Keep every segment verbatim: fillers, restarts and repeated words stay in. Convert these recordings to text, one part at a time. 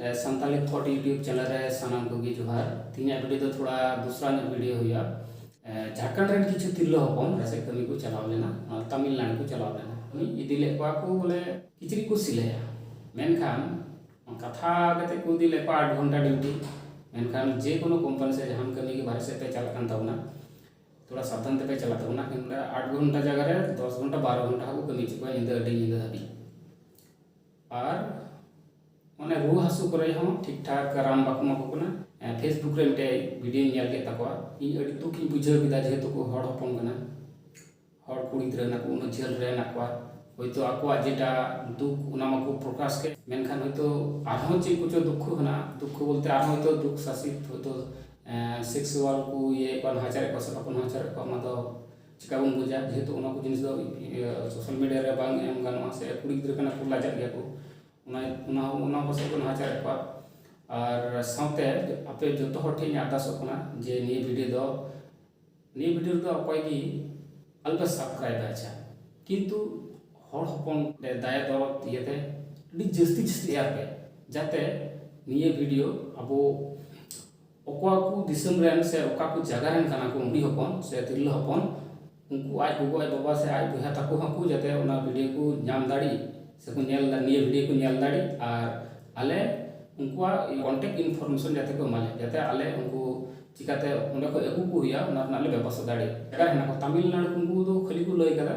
Santali ᱛᱷᱚᱴ YouTube channel ᱨᱮ ᱥᱟᱱᱟᱢ ᱠᱚᱜᱮ ᱡᱚᱦᱟᱨ᱾ ᱛᱮᱦᱮᱧᱟᱜ ᱵᱷᱤᱰᱤᱭᱳ ᱫᱚ ᱛᱷᱚᱲᱟ ᱫᱩᱥᱨᱟ ᱧᱚᱜ ᱵᱷᱤᱰᱤᱭᱳ ᱦᱩᱭᱩᱜᱼᱟ᱾ ᱮ, ᱡᱷᱟᱲᱠᱷᱚᱸᱰ ᱨᱮᱱ ᱠᱤᱪᱷᱩ ᱛᱤᱨᱞᱟᱹ ᱦᱚᱯᱚᱱ ᱵᱟᱨᱦᱮ ᱥᱮᱫ ᱠᱟᱹᱢᱤ ᱠᱚ ᱪᱟᱞᱟᱣ ᱞᱮᱱᱟ, ᱱᱚᱣᱟ ᱛᱟᱢᱤᱞᱱᱟᱲᱩ ᱠᱚ ᱪᱟᱞᱟᱣ ᱞᱮᱱᱟ᱾ ᱩᱱᱤ ᱤᱫᱤ ᱞᱮᱫ ᱠᱚᱣᱟ ᱠᱚ ᱵᱚᱞᱮ ᱠᱤᱪᱨᱤᱡ ᱠᱚ ᱥᱤᱞᱟᱹᱭᱟ, ᱢᱮᱱᱠᱷᱟᱱ ᱠᱟᱛᱷᱟ ᱠᱟᱛᱮ ᱠᱚ ᱤᱫᱤ ᱞᱮᱫ ᱠᱚᱣᱟ ᱟᱴ ᱜᱷᱚᱱᱴᱟ ᱰᱤᱭᱩᱴᱤ᱾ ᱢᱮᱱᱠᱷᱟᱱ ᱡᱮ ᱠᱳᱱᱳ ᱠᱳᱢᱯᱟᱱᱤ ᱥᱮ ᱡᱟᱦᱟᱱ ᱠᱟᱹᱢᱤ ᱜᱮ ᱵᱟᱨᱦᱮ ᱥᱮᱫ ᱯᱮ ᱪᱟᱞᱟᱜ ᱠᱟᱱ ᱛᱟᱵᱚᱱᱟ, ᱛᱷᱚᱲᱟ ᱥᱟᱵᱫᱷᱟᱱ ᱛᱮᱯᱮ ᱪᱟᱞᱟᱜ ᱛᱟᱵᱚᱱᱟ᱾ ᱠᱤᱱᱛᱩ ᱟᱴ ᱜᱷᱚᱱᱴᱟ ᱡᱟᱭᱜᱟ ᱨᱮ ᱫᱚᱥ ᱜᱷᱚᱱᱴᱟ ᱵᱟᱨᱚ ᱜᱷᱚᱱᱴᱟ ᱦᱚᱸᱠᱚ ᱠᱟᱹᱢᱤ ᱦᱚᱪᱚ ᱠᱚᱣᱟ ᱧᱤᱫᱟᱹ, ᱟᱹᱰᱤ ᱧᱤᱫᱟᱹ ᱦᱟᱹᱵᱤᱡ᱾ ᱟᱨ ᱚᱱᱮ ᱨᱩᱣᱟᱹ ᱦᱟᱹᱥᱩ ᱠᱚᱨᱮ ᱦᱚᱸ ᱴᱷᱤᱠ ᱴᱷᱟᱠ ᱨᱟᱱ ᱵᱟᱠᱚ ᱮᱢᱟ ᱠᱚ ᱠᱟᱱᱟ᱾ ᱮ, Facebook ᱨᱮ ᱢᱤᱫᱴᱮᱡ ᱵᱷᱤᱰᱤᱭᱳᱧ ᱧᱮᱞ ᱠᱮᱫ ᱛᱟᱠᱚᱣᱟ, ᱤᱧ ᱟᱹᱰᱤ ᱫᱩᱠ ᱤᱧ ᱵᱩᱡᱷᱟᱹᱣ ᱠᱮᱫᱟ, ᱡᱮᱦᱮᱛᱩ ᱠᱚ ᱦᱚᱲ ᱦᱚᱯᱚᱱ ᱠᱟᱱᱟ, ᱦᱚᱲ ᱠᱩᱲᱤ ᱜᱤᱫᱽᱨᱟᱹ ᱦᱮᱱᱟᱜ ᱠᱚ, ᱩᱱᱟᱹᱜ ᱡᱷᱟᱹᱞ ᱨᱮ ᱦᱮᱱᱟᱜ ᱠᱚᱣᱟ᱾ ᱦᱳᱭᱛᱳ ᱟᱠᱚᱣᱟᱜ ᱡᱮᱴᱟ ᱫᱩᱠ, ᱚᱱᱟ ᱢᱟᱠᱚ ᱯᱨᱚᱠᱟᱥ ᱠᱮᱫ, ᱢᱮᱱᱠᱷᱟᱱ ᱦᱳᱭᱛᱳ ᱟᱨᱦᱚᱸ ᱪᱮᱫ ᱠᱚᱪᱚ ᱫᱩᱠᱠᱷᱚ ᱦᱮᱱᱟᱜᱼᱟ, ᱫᱩᱠᱠᱷᱚ ᱵᱚᱞᱛᱮ ᱟᱨᱦᱚᱸ ᱦᱳᱭᱛᱳ ᱫᱩᱠ ᱥᱟᱥᱤᱛ, ᱦᱳᱭᱛᱳ ᱥᱮᱠᱥᱩᱣᱟᱞ ᱠᱚ ᱤᱭᱟᱹᱭᱮᱫ ᱠᱚᱣᱟ, ᱱᱟᱦᱟᱪᱟᱨᱮᱫ ᱠᱚᱣᱟ ᱥᱮ ᱵᱟᱠᱚ ᱱᱟᱦᱟᱪᱟᱨᱮᱫ ᱠᱚᱣᱟ, ᱚᱱᱟ ᱫᱚ ᱪᱤᱠᱟ ᱵᱚᱱ ᱵᱩᱡᱟ? ᱡᱮᱦᱮᱛᱩ ᱚᱱᱟ ᱠᱚ ᱡᱤᱱᱤᱥ ᱫᱚ ᱥᱳᱥᱟᱞ ᱢᱤᱰᱤᱭᱟ ᱨᱮ ᱵᱟᱝ ᱮᱢ ᱜᱟᱱᱚᱜᱼᱟ, ᱥᱮ ᱠᱩᱲᱤ ᱜᱤᱫᱽᱨᱟᱹ ᱠᱟᱱᱟ ᱠᱚ, ᱞᱟᱡᱟᱜ ᱜᱮᱭᱟ ᱠᱚ, ᱚᱱᱟ ᱚᱱᱟ ᱚᱱᱟ ᱯᱟᱥᱮᱡ ᱠᱚ ᱱᱟᱦᱟᱪᱟᱨᱮᱫ ᱠᱚᱣᱟ᱾ ᱟᱨ ᱥᱟᱶᱛᱮ ᱟᱯᱮ ᱡᱚᱛᱚ ᱦᱚᱲ ᱴᱷᱮᱱ ᱤᱧ ᱟᱨᱫᱟᱥᱚᱜ ᱠᱟᱱᱟ ᱡᱮ ᱱᱤᱭᱟᱹ ᱵᱷᱤᱰᱤᱭᱳ ᱫᱚ, ᱱᱤᱭᱟᱹ ᱵᱷᱤᱰᱤᱭᱳ ᱨᱮᱫᱚ ᱚᱠᱚᱭ ᱜᱮ ᱟᱞᱚᱯᱮ ᱥᱟᱵᱥᱠᱨᱟᱭᱤᱵᱟ, ᱟᱪᱪᱷᱟ, ᱠᱤᱱᱛᱩ ᱦᱚᱲ ᱦᱚᱯᱚᱱ ᱫᱟᱭᱟ ᱫᱚᱨᱚᱫ ᱤᱭᱟᱹᱛᱮ ᱟᱹᱰᱤ ᱡᱟᱹᱥᱛᱤ ᱡᱟᱹᱥᱛᱤ ᱮᱭᱟᱨ ᱯᱮ, ᱡᱟᱛᱮ ᱱᱤᱭᱟᱹ ᱵᱷᱤᱰᱤᱭᱳ ᱟᱵᱚ ᱚᱠᱟ ᱠᱚ ᱫᱤᱥᱚᱢ ᱨᱮᱱ ᱥᱮ ᱚᱠᱟ ᱠᱚ ᱡᱟᱭᱜᱟ ᱨᱮᱱ ᱠᱟᱱᱟ ᱠᱚ ᱩᱱᱤ ᱦᱚᱯᱚᱱ ᱥᱮ ᱛᱤᱨᱞᱟᱹ ᱦᱚᱯᱚᱱ, ᱩᱱᱠᱩ ᱟᱡ ᱜᱚᱜᱚ ᱟᱡ ᱵᱟᱵᱟ ᱥᱮ ᱟᱡ ᱵᱚᱭᱦᱟ ᱛᱟᱠᱚ ᱦᱚᱸᱠᱚ ᱡᱟᱛᱮ ᱚᱱᱟ ᱵᱷᱤᱰᱤᱭᱳ ᱠᱚ ᱧᱟᱢ ᱫᱟᱲᱮᱜ ᱥᱮ ᱠᱚ ᱧᱮᱞ ᱫᱟ-, ᱱᱤᱭᱟᱹ ᱵᱷᱤᱰᱤᱭᱳ ᱠᱚ ᱧᱮᱞ ᱫᱟᱲᱮᱜ᱾ ᱟᱨ ᱟᱞᱮ ᱩᱱᱠᱩᱣᱟᱜ ᱠᱚᱱᱴᱮᱠᱴ ᱤᱱᱯᱷᱚᱨᱢᱮᱥᱚᱱ ᱡᱟᱛᱮ ᱠᱚ ᱮᱢᱟ ᱞᱮ, ᱡᱟᱛᱮ ᱟᱞᱮ ᱩᱱᱠᱩ ᱪᱤᱠᱟᱛᱮ ᱚᱸᱰᱮ ᱠᱷᱚᱱ ᱟᱹᱜᱩ ᱠᱚ ᱦᱩᱭᱩᱜᱼᱟ, ᱚᱱᱟ ᱨᱮᱱᱟᱜ ᱞᱮ ᱵᱮᱵᱚᱥᱛᱷᱟ ᱫᱟᱲᱮᱭᱟᱜᱼᱟ᱾ ᱮᱴᱟᱜ ᱦᱮᱱᱟᱜ ᱠᱚ ᱛᱟᱢᱤᱞᱱᱟᱲᱩ, ᱩᱱᱠᱩ ᱫᱚ ᱠᱷᱟᱹᱞᱤ ᱠᱚ ᱞᱟᱹᱭ ᱠᱟᱫᱟ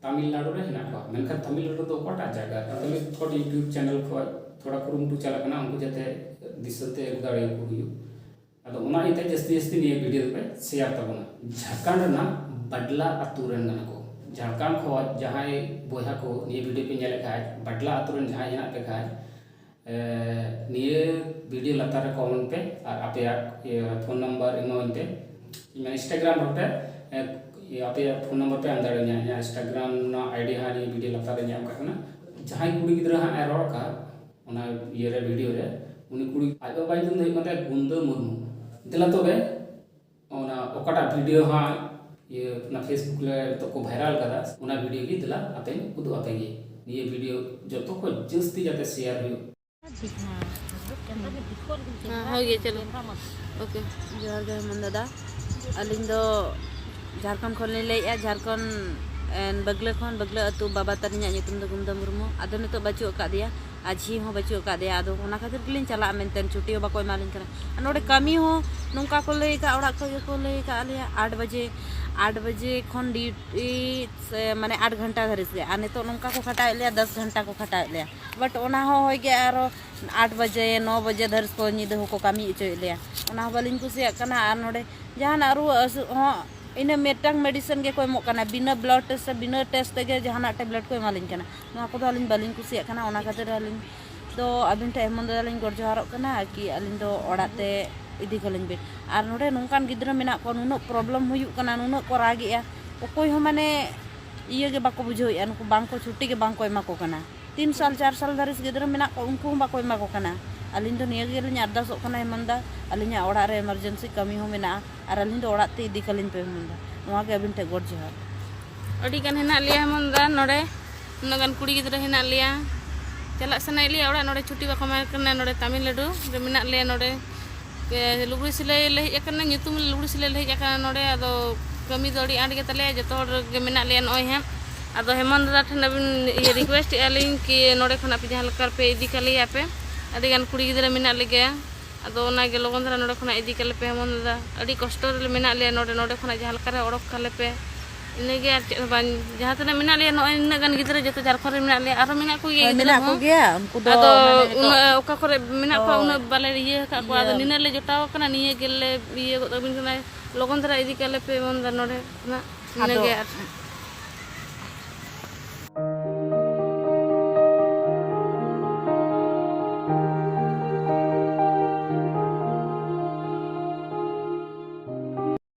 ᱛᱟᱢᱤᱞᱱᱟᱲᱩ ᱨᱮ ᱦᱮᱱᱟᱜ ᱠᱚᱣᱟ, ᱢᱮᱱᱠᱷᱟᱱ ᱛᱟᱢᱤᱞᱱᱟᱲᱩ ᱫᱚ ᱚᱠᱟᱴᱟᱜ ᱡᱟᱭᱜᱟ? ᱛᱟᱢᱤᱞ ᱛᱷᱚᱴ YouTube ᱪᱮᱱᱮᱞ ᱠᱷᱚᱱ ᱛᱷᱚᱲᱟ ᱠᱩᱨᱩᱢᱩᱴᱩ ᱪᱟᱞᱟᱜ ᱠᱟᱱᱟ, ᱩᱱᱠᱩ ᱡᱟᱛᱮ ᱫᱤᱥᱚᱢ ᱛᱮ ᱟᱹᱜᱩ ᱫᱟᱲᱮᱭᱟᱠᱚ ᱦᱩᱭᱩᱜ᱾ ᱟᱫᱚ ᱚᱱᱟ ᱤᱭᱟᱹᱛᱮ ᱡᱟᱹᱥᱛᱤ ᱡᱟᱹᱥᱛᱤ ᱱᱤᱭᱟᱹ ᱵᱷᱤᱰᱤᱭᱳ ᱫᱚᱯᱮ ᱥᱮᱭᱟᱨ ᱛᱟᱵᱚᱱᱟ᱾ ᱡᱷᱟᱲᱠᱷᱚᱸᱰ ᱨᱮᱱᱟᱜ ᱵᱟᱰᱞᱟ ᱟᱹᱛᱩ ᱨᱮᱱ ᱠᱟᱱᱟ ᱠᱚ᱾ ᱡᱷᱟᱲᱠᱷᱚᱸᱰ ᱠᱷᱚᱱ ᱡᱟᱦᱟᱸᱭ ᱵᱚᱭᱦᱟ ᱠᱚ ᱱᱤᱭᱟᱹ ᱵᱷᱤᱰᱤᱭᱳ ᱯᱮ ᱧᱮᱞᱮᱫ ᱠᱷᱟᱡ, ᱵᱟᱰᱞᱟ ᱟᱹᱛᱩ ᱨᱮᱱ ᱡᱟᱦᱟᱸᱭ ᱦᱮᱱᱟᱜ ᱯᱮ ᱠᱷᱟᱡ, ᱮ, ᱱᱤᱭᱟᱹ ᱵᱷᱤᱰᱤᱭᱳ ᱞᱟᱛᱟᱨ ᱨᱮ ᱠᱚᱢᱮᱱᱴ ᱯᱮ ᱟᱨ ᱟᱯᱮᱭᱟᱜ, ᱤᱭᱟᱹ, ᱯᱷᱳᱱ ᱱᱟᱢᱵᱟᱨ ᱮᱢᱟᱣᱟᱹᱧ ᱯᱮ᱾ ᱤᱧ ᱢᱮᱱ Instagram ᱨᱮᱦᱚᱸ ᱯᱮ, ᱮ, ᱤᱭᱟᱹ, ᱟᱯᱮᱭᱟᱜ ᱯᱷᱳᱱ ᱱᱟᱢᱵᱟᱨ ᱯᱮ ᱮᱢ ᱫᱟᱲᱮᱭᱟᱹᱧᱟ᱾ ᱤᱧᱟᱹᱜ Instagram ᱨᱮᱱᱟᱜ ᱟᱭᱰᱤ ᱦᱟᱸᱜ ᱱᱤᱭᱟᱹ ᱵᱷᱤᱰᱤᱭᱳ ᱞᱟᱛᱟᱨ ᱨᱮ ᱧᱟᱢ ᱠᱟᱜ ᱠᱟᱱᱟ᱾ ᱡᱟᱦᱟᱸᱭ ᱠᱩᱲᱤ ᱜᱤᱫᱽᱨᱟᱹ ᱦᱟᱸᱜ ᱮ ᱨᱚᱲ ᱠᱟᱜ ᱚᱱᱟ ᱤᱭᱟᱹ ᱨᱮ, ᱵᱷᱤᱰᱤᱭᱳ ᱨᱮ, ᱩᱱᱤ ᱠᱩᱲᱤ ᱟᱡ ᱵᱟᱵᱟ ᱧᱩᱛᱩᱢ ᱫᱚ ᱦᱩᱭᱩᱜ ᱠᱟᱱ ᱛᱟᱭᱟ ᱜᱩᱱᱫᱟᱹ ᱢᱩᱨᱢᱩ᱾ ᱫᱮᱞᱟ ᱛᱚᱵᱮ ᱚᱱᱟ ᱚᱠᱟᱴᱟᱜ ᱵᱷᱤᱰᱤᱭᱳ ᱦᱟᱸᱜ ᱤᱭᱟᱹ ᱚᱱᱟ Facebook ᱨᱮ ᱱᱤᱛᱚᱜ ᱠᱚ ᱵᱷᱟᱭᱨᱟᱞ ᱠᱟᱫᱟ, ᱚᱱᱟ ᱵᱷᱤᱰᱤᱭᱳ ᱜᱮ ᱫᱮᱞᱟ ᱟᱯᱮᱧ ᱩᱫᱩᱜ ᱟᱯᱮ ᱜᱮ᱾ ᱱᱤᱭᱟᱹ ᱵᱷᱤᱰᱤᱭᱳ ᱡᱚᱛᱚ ᱠᱷᱚᱱ ᱡᱟᱹᱥᱛᱤ ᱡᱟᱛᱮ ᱥᱮᱭᱟᱨ ᱦᱩᱭᱩᱜ᱾ ᱦᱮᱸ, ᱦᱳᱭ ᱜᱮ, ᱪᱚᱞᱚ᱾ ᱳᱠᱮ, ᱡᱚᱦᱟᱨ ᱜᱮ ᱦᱮᱢᱚᱱ ᱫᱟᱫᱟ᱾ ᱟᱹᱞᱤᱧ ᱫᱚ ᱡᱷᱟᱲᱠᱷᱚᱸᱰ ᱠᱷᱚᱱ ᱞᱤᱧ ᱞᱟᱹᱭᱮᱫᱼᱟ, ᱡᱷᱟᱲᱠᱷᱚᱸᱰ, ᱮᱱ, ᱵᱟᱹᱜᱽᱞᱟᱹ ᱠᱷᱚᱱ, ᱵᱟᱹᱜᱽᱞᱟᱹ ᱟᱹᱛᱩ᱾ ᱵᱟᱵᱟ ᱛᱟᱹᱞᱤᱧᱟᱜ ᱧᱩᱛᱩᱢ ᱫᱚ ᱜᱩᱢᱫᱟ ᱢᱩᱨᱢᱩ᱾ ᱟᱫᱚ ᱱᱤᱛᱚᱜ ᱵᱟᱹᱪᱩᱜ ᱟᱠᱟᱫ ᱫᱮᱭᱟ, ᱟᱨ ᱡᱷᱤ ᱦᱚᱸ ᱵᱟᱹᱪᱩᱜ ᱟᱠᱟᱫ ᱫᱮᱭᱟ᱾ ᱟᱫᱚ ᱚᱱᱟ ᱠᱷᱟᱹᱛᱤᱨ ᱜᱮᱞᱤᱧ ᱪᱟᱞᱟᱜᱼᱟ ᱢᱮᱱᱛᱮ, ᱪᱷᱩᱴᱤ ᱦᱚᱸ ᱵᱟᱠᱚ ᱮᱢᱟᱞᱤᱧ ᱠᱟᱱᱟ᱾ ᱟᱨ ᱱᱚᱰᱮ ᱠᱟᱹᱢᱤ ᱦᱚᱸ ᱱᱚᱝᱠᱟ ᱠᱚ ᱞᱟᱹᱭ ᱟᱠᱟᱫ, ᱚᱲᱟᱜ ᱠᱷᱚᱱ ᱜᱮᱠᱚ ᱞᱟᱹᱭ ᱟᱠᱟᱫ ᱞᱮᱭᱟ, ᱟᱴ ᱵᱟᱡᱮ, ᱟᱴ ᱵᱟᱡᱮ ᱠᱷᱚᱱ ᱰᱤᱭᱩᱴᱤ, ᱥᱮ, ᱢᱟᱱᱮ, ᱟᱴ ᱜᱷᱚᱱᱴᱟ ᱫᱷᱟᱹᱨᱤᱡ ᱜᱮ᱾ ᱟᱨ ᱱᱤᱛᱚᱜ ᱱᱚᱝᱠᱟ ᱠᱚ ᱠᱷᱟᱴᱟᱣᱮᱫ ᱞᱮᱭᱟ, ᱫᱚᱥ ᱜᱷᱚᱱᱴᱟ ᱠᱚ ᱠᱷᱟᱴᱟᱣᱮᱫ ᱞᱮᱭᱟ᱾ ᱵᱟᱴ ᱚᱱᱟ ᱦᱚᱸ ᱦᱳᱭ ᱜᱮ, ᱟᱨᱚ ᱟᱴ ᱵᱟᱡᱮ, ᱱᱚ ᱵᱟᱡᱮ ᱫᱷᱟᱹᱨᱤᱡ ᱠᱚ, ᱧᱤᱫᱟᱹ ᱦᱚᱸᱠᱚ ᱠᱟᱹᱢᱤ ᱦᱚᱪᱚᱭᱮᱫ ᱞᱮᱭᱟ᱾ ᱚᱱᱟ ᱦᱚᱸ ᱵᱟᱹᱞᱤᱧ ᱠᱩᱥᱤᱭᱟᱜ ᱠᱟᱱᱟ᱾ ᱟᱨ ᱱᱚᱰᱮ ᱡᱟᱦᱟᱱᱟᱜ ᱨᱩᱣᱟᱹ ᱦᱟᱹᱥᱩ ᱦᱚᱸ ᱤᱱᱟᱹ ᱢᱤᱫᱴᱟᱝ ᱢᱮᱰᱤᱥᱤᱱ ᱜᱮᱠᱚ ᱮᱢᱚᱜ ᱠᱟᱱᱟ, ᱵᱤᱱᱟᱹ ᱵᱞᱟᱰ ᱴᱮᱥᱴ ᱥᱮ ᱵᱤᱱᱟᱹ ᱴᱮᱥᱴ ᱛᱮᱜᱮ ᱡᱟᱦᱟᱱᱟᱜ ᱴᱮᱵᱞᱮᱴ ᱠᱚ ᱮᱢᱟᱞᱤᱧ ᱠᱟᱱᱟ᱾ ᱱᱚᱣᱟ ᱠᱚᱫᱚ ᱟᱹᱞᱤᱧ ᱵᱟᱹᱞᱤᱧ ᱠᱩᱥᱤᱭᱟᱜ ᱠᱟᱱᱟ᱾ ᱚᱱᱟ ᱠᱷᱟᱹᱛᱤᱨ ᱟᱹᱞᱤᱧ ᱫᱚ ᱟᱹᱵᱤᱱ ᱴᱷᱮᱱ ᱦᱮᱢᱚᱱ ᱫᱟᱫᱟ ᱞᱤᱧ ᱜᱚᱰ ᱡᱚᱦᱟᱨᱚᱜ ᱠᱟᱱᱟ ᱠᱤ ᱟᱹᱞᱤᱧ ᱫᱚ ᱚᱲᱟᱜ ᱛᱮ ᱤᱫᱤ ᱠᱟᱹᱞᱤᱧ ᱵᱤᱱ᱾ ᱟᱨ ᱱᱚᱰᱮ ᱱᱚᱝᱠᱟᱱ ᱜᱤᱫᱽᱨᱟᱹ ᱢᱮᱱᱟᱜ ᱠᱚᱣᱟ, ᱱᱩᱱᱟᱹᱜ ᱯᱨᱚᱵᱞᱮᱢ ᱦᱩᱭᱩᱜ ᱠᱟᱱᱟ, ᱱᱩᱱᱟᱹᱜ ᱠᱚ ᱨᱟᱜᱮᱜᱼᱟ, ᱚᱠᱚᱭ ᱦᱚᱸ, ᱢᱟᱱᱮ, ᱤᱭᱟᱹ ᱜᱮ ᱵᱟᱠᱚ ᱵᱩᱡᱷᱟᱹᱣᱮᱫᱼᱟ, ᱱᱩᱠᱩ ᱵᱟᱝ ᱠᱚ, ᱪᱷᱩᱴᱤ ᱜᱮ ᱵᱟᱝ ᱠᱚ ᱮᱢᱟ ᱠᱚ ᱠᱟᱱᱟ᱾ ᱛᱤᱱ ᱥᱟᱞ, ᱪᱟᱨ ᱥᱟᱞ ᱫᱷᱟᱹᱨᱤᱡ ᱜᱤᱫᱽᱨᱟᱹ ᱢᱮᱱᱟᱜ ᱠᱚᱣᱟ, ᱩᱱᱠᱩ ᱦᱚᱸ ᱵᱟᱠᱚ ᱮᱢᱟ ᱠᱚ ᱠᱟᱱᱟ᱾ ᱟᱹᱞᱤᱧ ᱫᱚ ᱱᱤᱭᱟᱹ ᱜᱮᱞᱤᱧ ᱟᱨᱫᱟᱥᱚᱜ ᱠᱟᱱᱟ ᱦᱮᱢᱚᱱ ᱫᱟ, ᱟᱹᱞᱤᱧᱟᱜ ᱚᱲᱟᱜ ᱨᱮ ᱮᱢᱟᱨᱡᱮᱱᱥᱤ ᱠᱟᱹᱢᱤ ᱦᱚᱸ ᱢᱮᱱᱟᱜᱼᱟ, ᱟᱨ ᱟᱹᱞᱤᱧ ᱫᱚ ᱚᱲᱟᱜ ᱛᱮ ᱤᱫᱤ ᱠᱟᱹᱞᱤᱧ ᱯᱮ ᱦᱮᱢᱚᱱ ᱫᱟ, ᱱᱚᱣᱟ ᱜᱮ ᱟᱹᱵᱤᱱ ᱴᱷᱮᱱ ᱜᱚᱰ ᱡᱚᱦᱟᱨ᱾ ᱟᱹᱰᱤ ᱜᱟᱱ ᱦᱮᱱᱟᱜ ᱞᱮᱭᱟ ᱦᱮᱢᱚᱱ ᱫᱟ ᱱᱚᱰᱮ, ᱩᱱᱟᱹᱜ ᱜᱟᱱ ᱠᱩᱲᱤ ᱜᱤᱫᱽᱨᱟᱹ ᱦᱮᱱᱟᱜ ᱞᱮᱭᱟ, ᱪᱟᱞᱟᱜ ᱥᱟᱱᱟᱭᱮᱫ ᱞᱮᱭᱟ ᱚᱲᱟᱜ, ᱱᱚᱰᱮ ᱪᱷᱩᱴᱤ ᱵᱟᱠᱚ ᱮᱢᱟ ᱠᱟᱱᱟ, ᱱᱚᱰᱮ ᱛᱟᱢᱤᱞᱱᱟᱰᱩ ᱨᱮ ᱢᱮᱱᱟᱜ ᱞᱮᱭᱟ᱾ ᱱᱚᱰᱮ ᱮ, ᱞᱩᱜᱽᱲᱤ ᱥᱤᱞᱟᱹᱭ ᱞᱮ ᱦᱮᱡ ᱟᱠᱟᱱᱟ, ᱧᱩᱛᱩᱢ ᱞᱩᱜᱽᱲᱤ ᱥᱤᱞᱟᱹᱭ ᱞᱮ ᱦᱮᱡ ᱟᱠᱟᱱᱟ ᱱᱚᱰᱮ᱾ ᱟᱫᱚ ᱠᱟᱹᱢᱤ ᱫᱚ ᱟᱹᱰᱤ ᱟᱸᱴ ᱜᱮ ᱛᱟᱞᱮᱭᱟ, ᱡᱚᱛᱚ ᱦᱚᱲ ᱜᱮ ᱢᱮᱱᱟᱜ ᱞᱮᱭᱟ ᱱᱚᱜᱼᱚᱭ ᱦᱟᱸᱜ᱾ ᱟᱫᱚ ᱦᱮᱢᱚᱱ ᱫᱟᱫᱟ ᱴᱷᱮᱱ ᱟᱹᱵᱤᱱ, ᱤᱭᱟᱹ, ᱨᱤᱠᱩᱭᱮᱥᱴ ᱮᱫᱼᱟ ᱞᱤᱧ ᱠᱤ ᱱᱚᱰᱮ ᱠᱷᱚᱱᱟᱜ ᱯᱮ ᱡᱟᱦᱟᱸ ᱞᱮᱠᱟ ᱨᱮᱯᱮ ᱤᱫᱤ ᱠᱟᱞᱮᱭᱟ ᱯᱮ, ᱟᱹᱰᱤ ᱜᱟᱱ ᱠᱩᱲᱤ ᱜᱤᱫᱽᱨᱟᱹ ᱢᱮᱱᱟᱜ ᱞᱮᱜᱮᱭᱟ᱾ ᱟᱫᱚ ᱚᱱᱟ ᱜᱮ ᱞᱚᱜᱚᱱ ᱫᱷᱟᱨᱟ ᱱᱚᱰᱮ ᱠᱷᱚᱱᱟᱜ ᱤᱫᱤ ᱠᱟᱞᱮ ᱯᱮ ᱦᱮᱢᱚᱱ ᱫᱟᱫᱟ, ᱟᱹᱰᱤ ᱠᱚᱥᱴᱚ ᱨᱮᱞᱮ ᱢᱮᱱᱟᱜ ᱞᱮᱭᱟ ᱱᱚᱰᱮ, ᱱᱚᱰᱮ ᱠᱷᱚᱱᱟᱜ ᱡᱟᱦᱟᱸ ᱞᱮᱠᱟ ᱨᱮ ᱚᱰᱚᱠ ᱠᱟᱞᱮ ᱯᱮ᱾ ᱤᱱᱟᱹᱜᱮ, ᱟᱨ ᱪᱮᱫ ᱦᱚᱸ ᱵᱟᱝ᱾ ᱡᱟᱦᱟᱸ ᱛᱤᱱᱟᱹᱜ ᱢᱮᱱᱟᱜ ᱞᱮᱭᱟ, ᱱᱚᱜᱼᱚᱭ ᱱᱤᱱᱟᱹᱜ ᱜᱟᱱ ᱜᱤᱫᱽᱨᱟᱹ ᱡᱚᱛᱚ ᱡᱷᱟᱨᱠᱷᱚᱸᱰ ᱨᱮ ᱢᱮᱱᱟᱜ ᱞᱮᱭᱟ, ᱟᱨᱦᱚᱸ ᱢᱮᱱᱟᱜ ᱠᱚᱜᱮᱭᱟ ᱦᱳᱭ, ᱜᱤᱫᱽᱨᱟᱹ ᱢᱮᱱᱟᱜ ᱦᱚᱸ᱾ ᱠᱚᱜᱮᱭᱟ, ᱩᱱᱠᱩ ᱫᱚ ᱟᱫᱚ ᱢᱟᱱᱮ ᱱᱤᱛᱚᱜ ᱩᱱᱟᱹᱜ ᱚᱠᱟ ᱠᱚᱨᱮ ᱢᱮᱱᱟᱜ ᱠᱚᱣᱟ, ᱟᱫᱚ ᱤᱭᱟᱹ ᱱᱤᱱᱟᱹᱜ ᱞᱮ ᱡᱚᱴᱟᱣ ᱟᱠᱟᱱᱟ, ᱱᱤᱭᱟᱹ ᱜᱮᱞᱮ ᱤᱭᱟᱹ ᱜᱚᱫ ᱟᱹᱵᱤᱱ ᱠᱟᱱᱟ, ᱞᱚᱜᱚᱱ ᱫᱷᱟᱨᱟ ᱤᱫᱤ ᱠᱟᱞᱮ ᱯᱮ ᱦᱮᱢᱚᱱ ᱫᱟ ᱱᱚᱰᱮ ᱠᱷᱚᱱᱟᱜ᱾ ᱟᱫᱚ ᱤᱱᱟᱹᱜᱮ ᱟᱨ